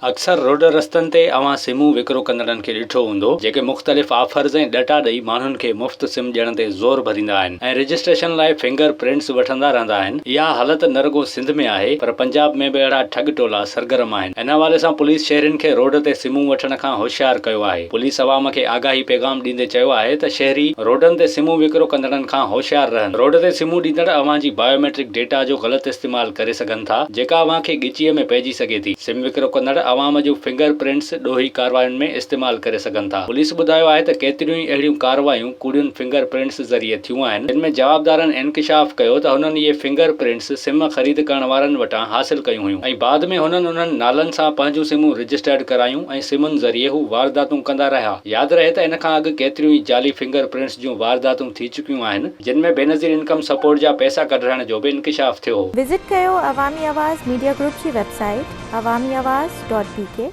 اڪثر روڊ رستن تي اوهان سمون وڪرو ڪندڙن کي ڏٺو هوندو جيڪي مختلف آفرز ۽ ڏٽا ڏئي ماڻهن کي مفت سم ڏيڻ تي زور ڀريندا آهن ۽ رجسٽريشن لاء فنگر پرنٽس وٺندا رهندا آهن. اها حالت نه رڳو سنڌ ۾ آهي پر پنجاب ۾ به اهڙا ٺڳ ٽولا سرگرم آهن. ان حوالي سان پوليس شهرين کي روڊ تي سمون وٺڻ کان هوشيار ڪيو آهي. پوليس عوام کي آگاهي پيغام ڏيندي چيو آهي ته شهري روڊن تي سمون وڪرو ڪندڙن کان هوشيار رهن. روڊ تي سمون ڏيندڙ اوهان جي بايوميٽرڪ ڊيٽا جو غلط استعمال ڪري سگهن ٿا جيڪا اوهان کي ڳچيء ۾ پئجي سگهي ٿي. سم وڪرو ڪندڙ عوام جون فنگر پرنٽس ڏوهي ڪاررواين ۾ استعمال ڪري سگهن ٿا. پوليس ٻڌايو آهي ته ڪيتريون ئي اهڙيون ڪارروايون ڪوڙين فنگر پرنٽس ذريعي ٿيون آهن جن ۾ جوابدارن انڪشاف ڪيو ته هنن اهي فنگر پرنٽس سم خريد ڪرڻ وارن وٽان حاصل ڪيون هيون ۽ بعد ۾ هنن انهن نالن سان پنهنجون سمون رجسٽرڊ ڪرايون ۽ سمن ذريعي هو وارداتون ڪندا رهيا. ياد رهي ته ان کان اڳ ڪيتريون ئي جعلي فنگر پرنٽس جون وارداتون ٿي چڪيون آهن جن ۾ بينظير انڪم سپورٽ جا پئسا ڪڍرائڻ جو به انڪشاف ٿيو هو. وزٽ ڪيو عوامي آواز ميڊيا گروپ جي website Awami Awaz dot B K.